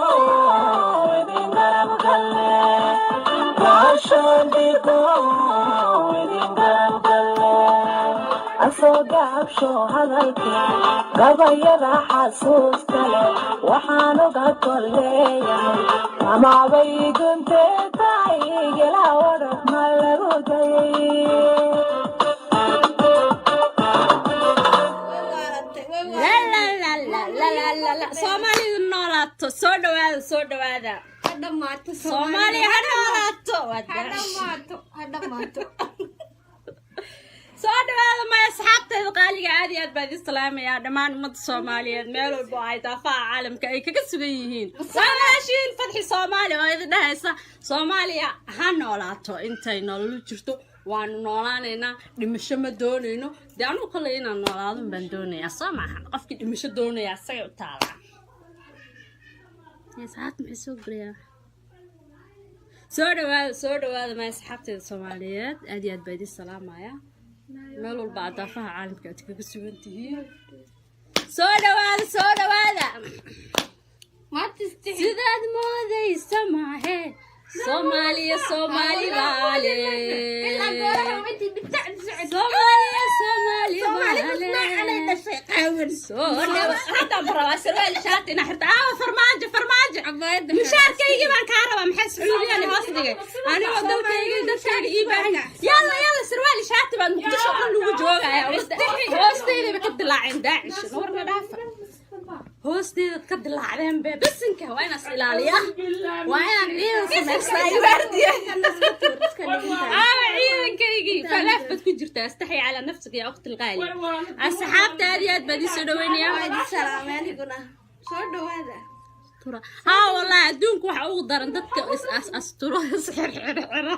idin garab galle, gaashaandhigu idin garab galle. Soo gaabsho hadalkee, gabayada xasuusta leh waxaan uga golleeyahay, amaabay guntay tahay gela wadhag ma lagu dayay. Way waalatay, way La waalatay. la la la la la la, Soomaalidu noolaato! Soo dhawaada, soo dhawaada. Ha dhammaato. Soomaaliya ha noolaato! Waad Ha garaash. dhammaato, ha dhammaato. Soo dhawaada maya, asxaabteeda qaaliga, aad iyo aad baa idin salaamayaa dhammaan ummadda Soomaaliyeed meel walba oo ay daafaha caalamka ay kaga sugan yihiin. Waa walaashiin Fadxi Soomaali oo idin dhahaysa Soomaaliya ha noolaato. Intay nololu jirto waanu noolaanaynaa, dhimasho ma doonayno. Dee anugu kolley inaan noolaadun baan doonayaa, soo maahan? Qofkii dhimasho doonaya asagay u taalaa. Asxaabta maxay soo gelayaa? Soo dhawaada, soo dhawaada maya, asxaabteeda Soomaaliyeed, aad iyo aad baa idin salaamaya meel walba aad daafaha caalamka aad kaga sugan tihiin. Soo dhawaada, soo dhawaada. Maanta istixi. Sidaad moodaysa maahe, Soomaaliya, Soomaali baale. Ilaa gooraha intii dhibtacdi socotay. Soomaaliya, Soomaali Soomaali musnaacanay baale. dhashay qaawan. Soo dhawa. Haddaan rabaa sarwaal, shaati inaa xirta. Aawa Farmaajo, Farmaajo? Cabaayadda. Mushaarkaygii baan kaa rabaa. Maxay Sacuudiyaan hoos dhigay anigoo dalkayga, dadkayga ii baahan yahay? Yalla yalla, sarwaal shaati baad Muqdisho oo dhan lagu joogaya. Hoosteydaba ka dilaaceen Daacish, warna dhaafa, hoosteedaad ka dilaacdeen be. Bisinka, waa inaas ilaaliyaa, waa inaan ciidan samaystaa, waardiya. Aawa ciidankaygii? Falaaf baad ku jirtaa. Astaxi calaa nafsika ya ukhti alqaali. Asxaabta, aad iyo aad baad ii soo dhaweynayaa. Waa idin salaamay aniguna. Soo dhawaada. Haa, wallahi adduunka waxa ugu daran dadka is as asturo, is xirxirxira.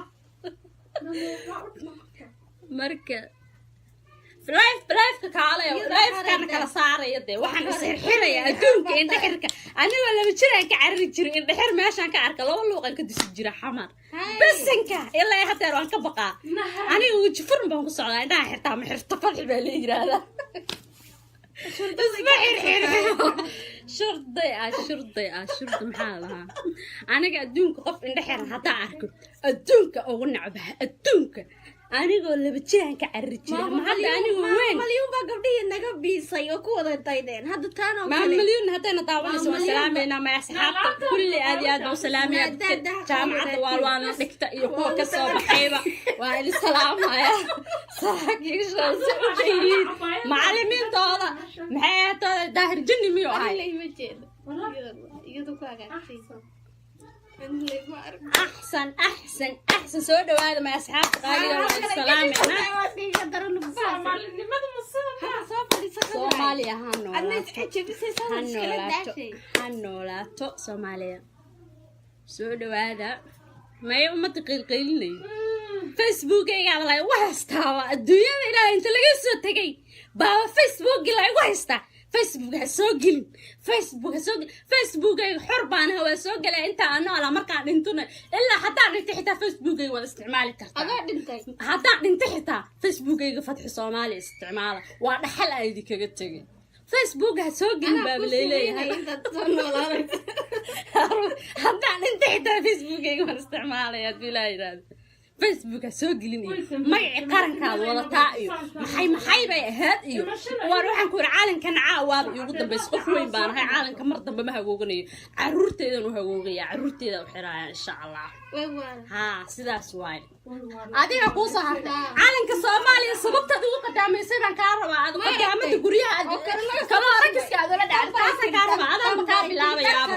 Marka live, liveka kaalaya, livekana kala saaraya. Dee waxaan is xirxiraya adduunka indhexirka. Anigoo 2 jir aan ka carari jiray indhexir. Meeshaan ka arka laba luuqan ka dusi jira Xamar. Bisinka, ilaa hadeer waan ka baqaa. Aniga weji furun baan ku socdaa, indhaha xirtaa ma xirto. Fadxi baa la yiraahdaa, isma xirxiro. Shurday ah, shurday ah, shurda maxaa lahaa? Aniga adduunka qof indhe xiran haddaan arko, adduunka ugu necbaha adduunka. Anigoo 2 jiraan ka carari jira, ma hadda anigoo weyn. Malyuun baa gabdhihii naga biisay oo ku wada daydeen hadda taan oo Maam kale. Malyuun haddayna daawanayso, waan Maam Malyuun. salaameynaa. Maya, asxaabta kulli aad iyo aad baan u salaamaya. Maadaada Jaamacadda Waalwaana dhigta iyo kuwa ka soo baxayba waa idin salaamaya. Saraakiisha si u yihiin macalimiintooda, maxay ahaatooda? Daahir Jinni miyuu ahay? Aniga ima jeedo. Iyadu ku hagaagtay. Aniga ima arko. Axsan, axsan, axsan. Soo dhawaada maya, asxaabta qaaliga, waa idin salaameynaa. Soomaalinimadu ma sidan? Soomaaliya ha Adna noolaato! iscajabisay. Ha iskala noolaato! daashay. Ha noolaato Soomaaliya! Soo dhawaada. Maya, ummadda qaylqaylinay, Facebookaygaaba la igu haystaaba. Adduunyada Ilaahay inta laga soo tegay baaba Facebooki la igu haystaa. Facebook ha soo gelin, Facebook ha soo gelin. Facebookayga xor baan ahaa, waa soo gelaya intaa aan noolaa. Markaan dhintona, ilaa haddaan dhintay xitaa Facebookayga waad isticmaali kartaa. Adoo dhintay. Haddaan dhinto xitaa Facebookayga Fatxi Soomaaliya isticmaala, waa dhaxal aan idinkaga tegay. Facebook ha soo gelin baaba leeleeyahay. Intaad soo noolaanayso. Haddaan dhinto xitaa Facebookayga waan isticmaalaya hadduu Ilaah yidhaahdo. Facebook ha soo gelin iyo magacii qarankaad wadataa iyo maxay maxay bay ahayd iyo waar. Waxaan ku yidhi caalanka caawaaba iigu dambaysa. Qof weyn baan ahay, caalanka mar dambe ma hagooganayo. Caruurteedan u hagoogaya, caruurteeda u xiraaya insha Allah. Way waala. Haa, sidaas waaye. Adiga kuu soo hartay calanka Soomaaliya, sababtaad ugu qadaamaysay baan kaa rabaa. Aad qadaamada guryaha aad kaloo ragiska aad ula dhacday, taasaan kaa rabaa. Adaanba kaa bilaabayaaba.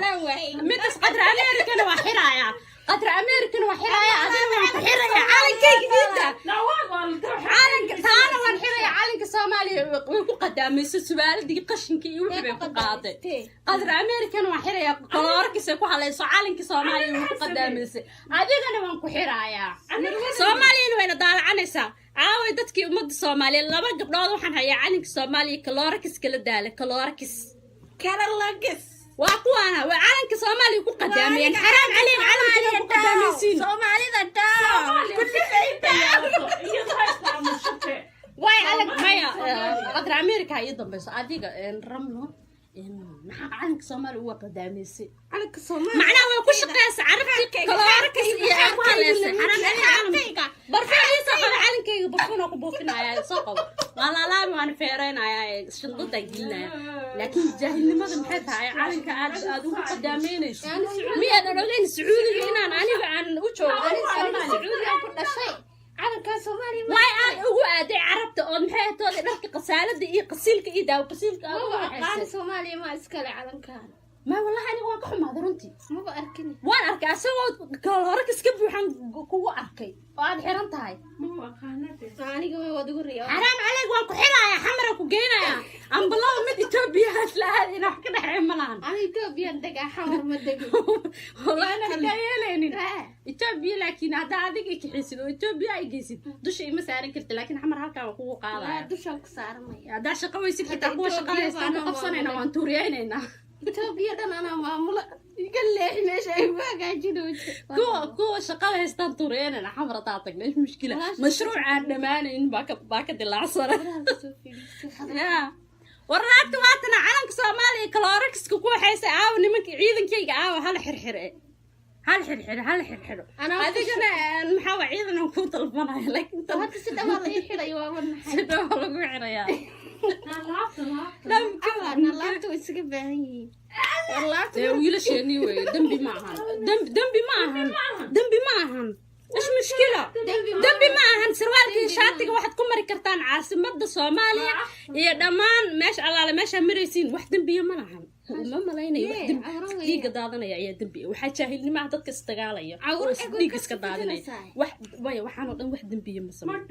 Midas qadra Americana waa xiraaya. Qadra American waa xiraya, adina waan ku xiraya calankayga diinta. Calanka taana waan xiraya. Calanka Soomaaliya way ku qadaamaysay, subaaladii qashinka iyo wixii bay ku qaaday. Qadra American waan xiraya, kaloorkiisa ku halayso. Calanka Soomaaliya way ku qadaamaysay, adigana waan ku xirayaa. Soomaaliyana wayna daalacanaysaa. Aaway dadkii ummadda Soomaaliyeed? Laba gabdhood waxaan hayaa calanka Soomaaliya kaloorkis kala daala, kaloorkis. Karalagis. Waa kuwaana, waa calanka Soomaaliya ku qadaamayeen. Xaraam caleen, calanka ku qadaamaysiin. Soomaalida down, kulli shay down. Way calank maya. Qadra America ii dambayso. Adiga, Ramlo, maxaa calanka Soomaaliya uga qadaamaysay? Calanka Soomaaliya. Macnaha way ku shaqeysa carabtii, kaloorkis iyo ay ku haleysay. Xaraam caleen, calanka barfuun ii soo qabo. Calankayga barfuun oo ku buufinaya soo qabo. Waa laalaabi, waan feereynayaa, shandadaan gelinaya. Laakiin jaahilnimada maxay tahay? Calanka aad ugu qadaameynayso, miyaadan ogeyn Sacuudiga inaan aniga aan u joogo Aniga Soomaaliya? Sacuudiga ku dhashay, calankaa Soomaaliya. Waay aad ugu aaday carabta ood maxay tooday dharka qasaalada iyo qasiilka iyo daawo qasiilka aad ugu Maba aqaani. waxaysay? Soomaaliya ma iskale calankaan. Ma wallahi, aniga waan ka xumaaday runtii. Maba arkin. Waan arkay, asagoo kaloorkis ka buuxan kugu arkay oo aad xiran tahay. Aniga way wad igu riyo. Xaraam caleyg, waan ku xiraaya, xamara ku geynaya. Ambalaba mid Etoobiya la aad ina wax ka dhexeey ma lahan. Ani Ethoobiyan degaa, Xamar ma degin. Wallahi inaan kaa yeelaynin Etoobiya, laakiin haddaa adiga i kaxisid oo Etoobiya ay geysid, dusha ima saaran karti, laakiin Xamar halkaa waan kugu qaadaya. Dushaan ku saaranaya. Haddaa shaqo weysid, xitaa kuwa shaqada haystaan ku qabsanayna, waan tuuriyaynaynaa. Etoobiya dhan anaa maamula, iga leexi meesha ay ku hagaajinayso. Kuwa shaqada haystaan tuuriyaynayna. Xamar haddaa tagna, ish mushkila, mashruuc aan dhammaanayn baa ka dilaacsana ya. War naagta waatana calanka Soomaaliya kaloorakiska ku waxaysa. Aawa nimanka ciidankayga? Aawa? Hala xirxire, hal xirxiro, hal xirxiro. Adigana maxaa waa ciidan aan kuu dalbanaya, laakiin Hadda si dhawaa la ii xidhay, waa wanaxay. Si dhawaa lagu xirayaa. Laabta way isaga baahan yihiin. War laabta. Dee wiilasheenii wey, dembi ma ahan, dembi ma ahan, dembi ma ahan. Ish mushkila? Dembi ma ahan. Sarwaalka iyo shaatiga waxaad ku mari kartaan caasimada Soomaaliya iyo dhammaan meesha allaale meeshaa maraysiin. Wax dembiya ma lahan, ma malaynayo wax dembi. Dhiigga daadanaya ayaa dembi. Waxaa jaahilnimo ah dadka isdagaalaya oo is dhiig iska daadinaya. Wax maya, waxaan oo dhan wax dembiya ma sameyn.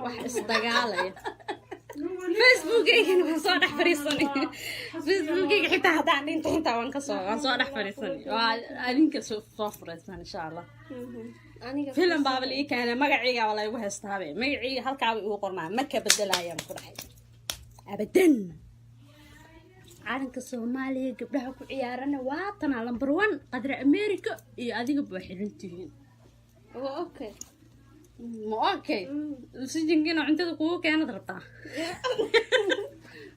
Wax isdagaalaya Facebookaygana waan soo dhex fariisanay. Facebookayga xitaa haddaan dhinto, xitaa waan soo dhex fariisanay. Waa adinka soo furaysan, insha Allah. Aniga Filim baaba la ii keenay, magacayga waa laygu heystaabe. Magacayga halkaaba igu qornaa, ma ka bedelayaan ku dhahay abadan. Calanka Soomaaliya gabdhaha ku ciyaarana waa tanaa number one. Qadra America iyo adiga waa xiran tihiin. Waa okay. Ma okay? Sijinkiina cuntada kugu keenad rabtaa?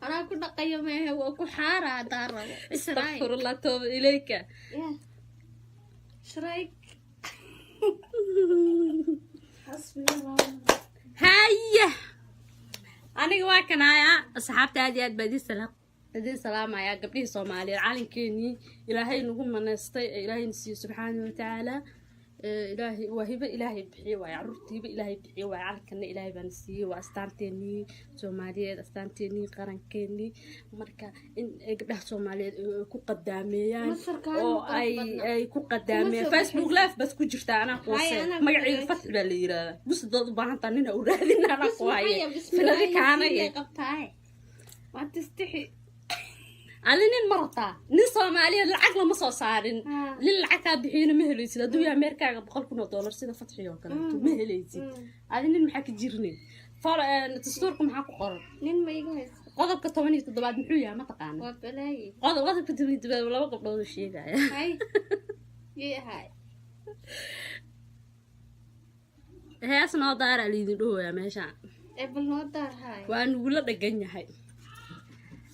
Anaa ku dhaqayo mehe, waa ku xaara haddaan rabo. Astaqfirullah, tooba ilayka. Shrayk. Haya, aniga waa kanaaya. Asxaabta, aad iyo aad baa idin salaamaya. Gabdhihii Soomaaliyeed, calankeenii Ilaahay nagu manaystay ee Ilaahayna siiye subxaana watacaala. Ilaahay waa hibo Ilaahay bixiye waaye, carruurta hibo Ilaahay bixiye waaye. Calankana Ilaahay baana siiyey, waa astaanteenii Soomaaliyeed, astaanteenii qarankeenii. Marka in ay gabdhaha Soomaaliyeed ay ku qadaameeyaan Masarkaan oo ma qurux ay badna. ay ku qadaameyaan. Kuma soo Facebook live baad ku jirtaa, anaa kuwase. Haya, anaa ku Magacayga hagaajin. Fatxi baa la yiraahdaa. Bus dad u baahan taha nina u raadin, anaa ku haye filadi kaanaye. Qabtaaye waa tistixi. Adi nin ma rabtaa? Nin Soomaaliyeed lacag lama soo saarin. Nin lacag kaa bixiyana ma helaysid. Hadduu yahay Ameerikaaga $100,000 sida Fatxi oo kaleeto, ma helaysid. Adi nin maxaa ka jirnay? Dastuurka maxaa ku qoran? Nin ma iga haysa. Qodobka 17aad muxuu yahay, ma taqaana? Waa balaaye. Qodobka 17aad laba gabdhood uu sheegaya. Hay, yay ahaay? Hees noo daara liidin dhowayaa meeshaan. Ee bal noo daar haay. Waa nugula dhagan yahay.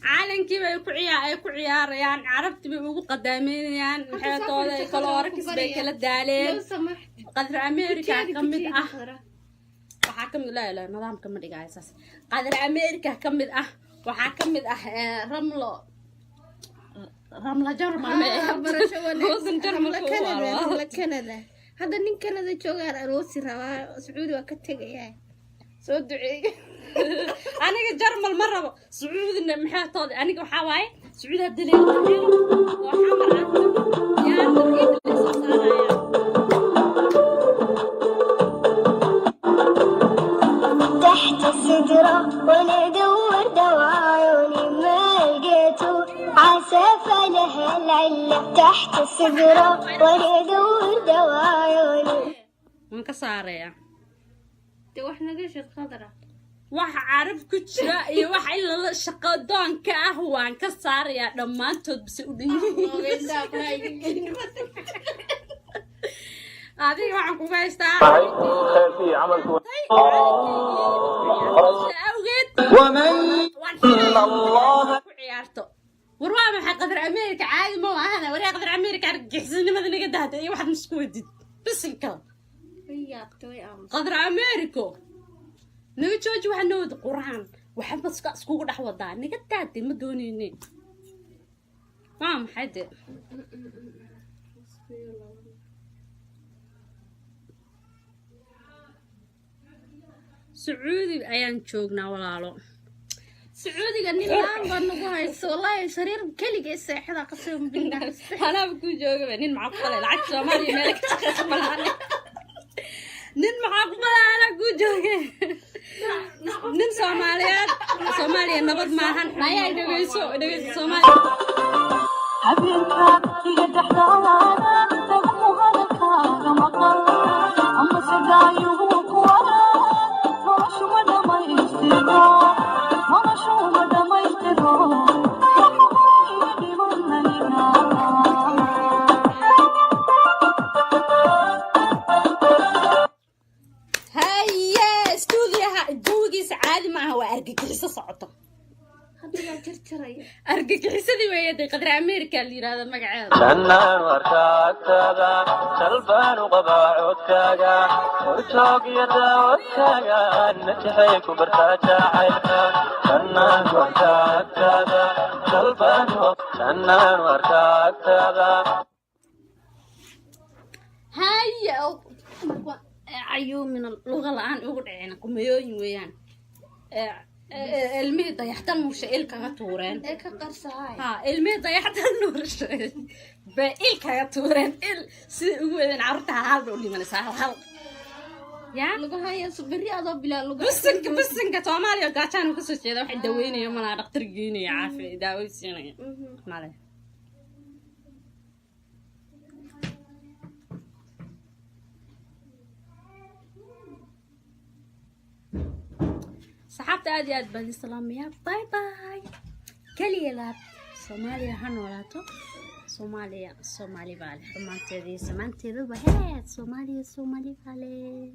Calankii bay ku ciyaa, ay ku ciyaarayaan, carabtii bay ugu qadaameynayaan. Maxay tooda kala orakis bay kala daaleen. Low samaxt. Qadra America Kujeedi, ka mid kujeedi, ah. Qadra. Waxaa ka mid, laa ilaa nidaamka ma dhigaayo saas. Qadra America ka mid ah, waxaa ka mid ah Ramlo, Ramla Jarmal ma Ah, barasho wanaagsan. wadan Ramla Jarmalka u Canada, waalo. Ramla Canada. Hadda nin Canada joogaan aroosi rabaa, Sacuudi waa ka tegayaa. Soo duceeya. Aniga Jarmal ma rabo, Sacuudina maxaa tooda. Aniga waxaa waaye Sacuudi hadda leeyahay oo Xamar ah yaa soo saaraya. تحت السدرة وانا ادور دوا عيوني. Waan ka saarayaa. Dee wax naga sheeg, Khadra. Wax carab ku jira iyo wax in lala shaqo doonka ah waan ka saarayaa dhammaantood, bise u dhan yihiin. Adiga waxaan kuga haystaa khayrkii camalku awgeed. ومن Waan الله ku ciyaarto. War waa maxay Qadar America? Caadi ma ahana. Waryaa Qadar America, argagixisnimada naga dahda iyo waxaad isku wadid bisinka. Way yaabtay, way aamus. Qadar America, naga jooji. Waxaa noo wada Qur-aan, waxba iskugu dhex wadaa. Naga daade, ma dooneyne. Waa maxay de? Sacuudi ayaan joognaa, walaalo. Sacuudiga nin laan baa nagu hayso, wallaahi. Sariir keligee seexda, qasam billah. Anaaba kuu joogaba. Nin maxaa ku falay lacagta Soomaaliya? Meel ka shaqeysa malahan. Nin maxaa ku falay? Anaa kuu jooge. Nin Soomaaliyeed, Soomaaliya nabad maahan. Ayaa dhegeyso, dhegeyso Soomaaliya. Habeenka iga dhexdaada tagu hadalkaaga maqal ama sadaayugu kuwara. Noloshu ma dhamaystiro, noloshu ma dhamaystiro, waxaa dhiman aniga. Haye, stuudiyaha jawigiisa caadi maaha, waa argagixiso socoto. Hadda yaa jarjaraya? Argagixisadii weeye dee, Qadra America la yidhahda magaceeda. Jannaan warkaagtaada jalbaanu qabaa, codkaaga horjoog iyo daawadkaaga najaxay ku bartaa jacaylka. Jannaan warkaagtaada jalbaanu, jannaan warkaagtaada. Haye, cayuumina luga la-aan ugu dhaceen, qumayooyin weeyaan. Ilmihii dayaxtan nuursha il kaga tuureen. Ee ka qarsahay. Ha, ilmihii dayaxtan nuursha bay il kaga tuureen. Il siday ugu wadeen carruurta, hal hal bay u dhimanaysaa, hal hal ya. Lagu haya beri adoo bilaa lagu. Bisinka, bisinka. Soomaaliya gaajaan kasoo jeeda, waxay daweynaya malaha, dhaktar geynaya, caafi daaweysiinaya male. Saxaabta, aad iyo aad baan idin salaamayaa. Bye bye, keliya laab. Soomaaliya ha noolaato. Soomaaliya Soomaali baa leh, dhammaanteeda iyo samaanteedaba. Hee, Soomaaliya Soomaali baa leh.